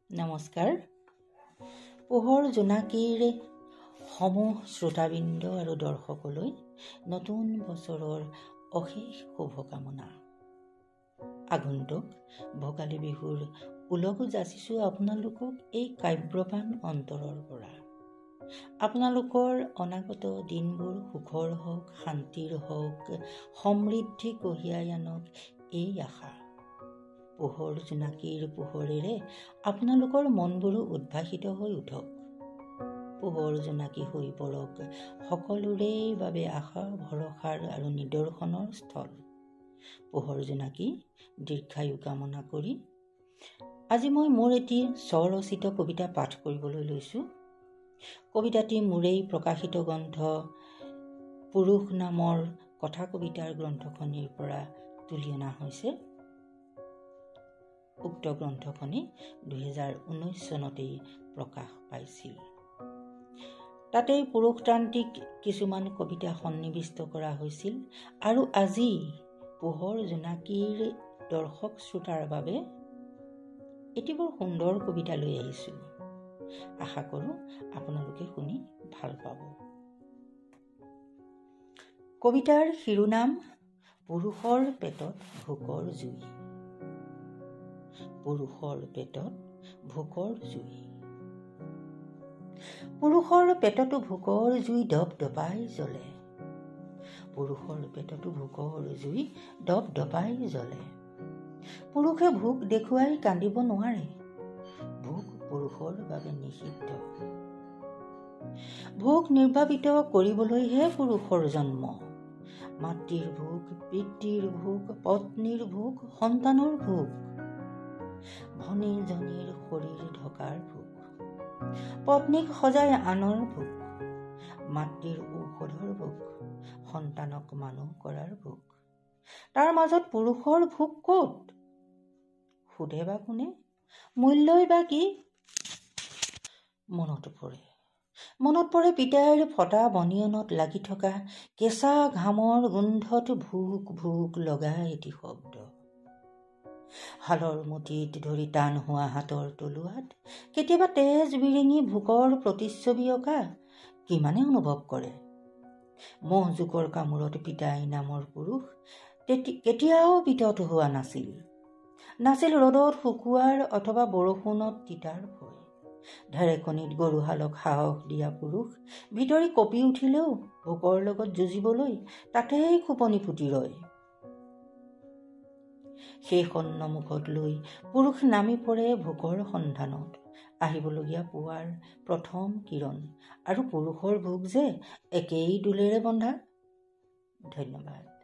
নমস্কাৰ। পোহৰ জোনাকীৰ সমূহ শ্ৰোতাবৃন্দ আৰু দৰ্শকলৈ নতুন বছৰৰ অশেষ শুভকামনা। আগন্তুক ভোগালী বিহুৰ ওলগো যাচিছোঁ আপোনালোকক এই কাব্যপান অন্তৰৰ পৰা। আপোনালোকৰ অনাগত দিনবোৰ সুখৰ হওক, শান্তিৰ হওক, সমৃদ্ধি কঢ়িয়াই আনক এই আশা। পোহৰ জোনাকীৰ পোহৰেৰে আপোনালোকৰ মনবোৰো উদ্ভাসিত হৈ উঠক। পোহৰ জোনাকী হৈ পৰক সকলোৰে বাবে আশা, ভৰসাৰ আৰু নিদৰ্শনৰ স্থল। পোহৰ জোনাকী দীৰ্ঘায়ু কামনা কৰি আজি মই মোৰ এটি স্বৰচিত কবিতা পাঠ কৰিবলৈ লৈছোঁ। কবিতাটি মোৰেই প্ৰকাশিত গ্ৰন্থ পুৰুষ নামৰ কথা কবিতাৰ গ্ৰন্থখনিৰ পৰা তুলি অনা হৈছে। উক্ত গ্ৰন্থখনি 2019 চনতেই প্ৰকাশ পাইছিল। তাতেই পুৰুষতান্ত্ৰিক কিছুমান কবিতা সন্নিৱিষ্ট কৰা হৈছিল আৰু আজি পোহৰ জোনাকীৰ দৰ্শক শ্ৰোতাৰ বাবে এটি বৰ সুন্দৰ কবিতা লৈ আহিছোঁ। আশা কৰোঁ আপোনালোকে শুনি ভাল পাব। কবিতাৰ শিৰোনাম পুৰুষৰ পেটত ভোকৰ জুই। পুৰুষৰ পেটত ভোকৰ জুই। পুৰুষৰ পেটতো ভোকৰ জুই দপ দপাই জ্বলে। পুৰুষৰ পেটতো ভোকৰ জুই দপ দপাই জ্বলে। পুৰুষে ভোক দেখুৱাই কান্দিব নোৱাৰে। ভোক পুৰুষৰ বাবে নিষিদ্ধ। ভোক নিৰ্বাপিত কৰিবলৈহে পুৰুষৰ জন্ম। মাতৃৰ ভোক, পিতৃৰ ভোক, পত্নীৰ ভোক, সন্তানৰ ভোক, ভনীজনীৰ শৰীৰ ঢকাৰ ভোক, পত্নীক সজাই আনৰ ভোক, মাতৃৰ ঔষধৰ ভোক, সন্তানক মানুহ কৰাৰ ভোক। তাৰ মাজত পুৰুষৰ ভোক ক'ত? সোধে বা কোনে? মূল্যই বা কি? মনত পৰে, মনত পৰে পিতাইৰ ফটা বনিয়নত লাগি থকা কেঁচা ঘামৰ গোন্ধত ভোক ভোক লগা এটি শব্দ। হালৰ মুঠিত ধৰি টান হোৱা হাতৰ তলুৱাত কেতিয়াবা তেজ বিৰিঙি ভোকৰ প্ৰতিচ্ছবি অঁকা কিমানে অনুভৱ কৰে। মহ জোকৰ কামোৰত পিতাই নামৰ পুৰুষ কেতিয়াও বিতত হোৱা নাছিল। নাছিল ৰ'দত শুকোৱাৰ অথবা বৰষুণত তিতাৰ ভয়। ঢেৰেকনিত গৰুহালক সাহস দিয়া পুৰুষ ভিতৰি কঁপি উঠিলেও ভোকৰ লগত যুঁজিবলৈ তাতেই খোপনি পুতি ৰয়। সেই সন্মুখত লৈ পুৰুষ নামি পৰে ভোকৰ সন্ধানত। আহিবলগীয়া পুৱাৰ প্ৰথম কিৰণ আৰু পুৰুষৰ ভোক যে একেই দোলেৰে বন্ধা। ধন্যবাদ।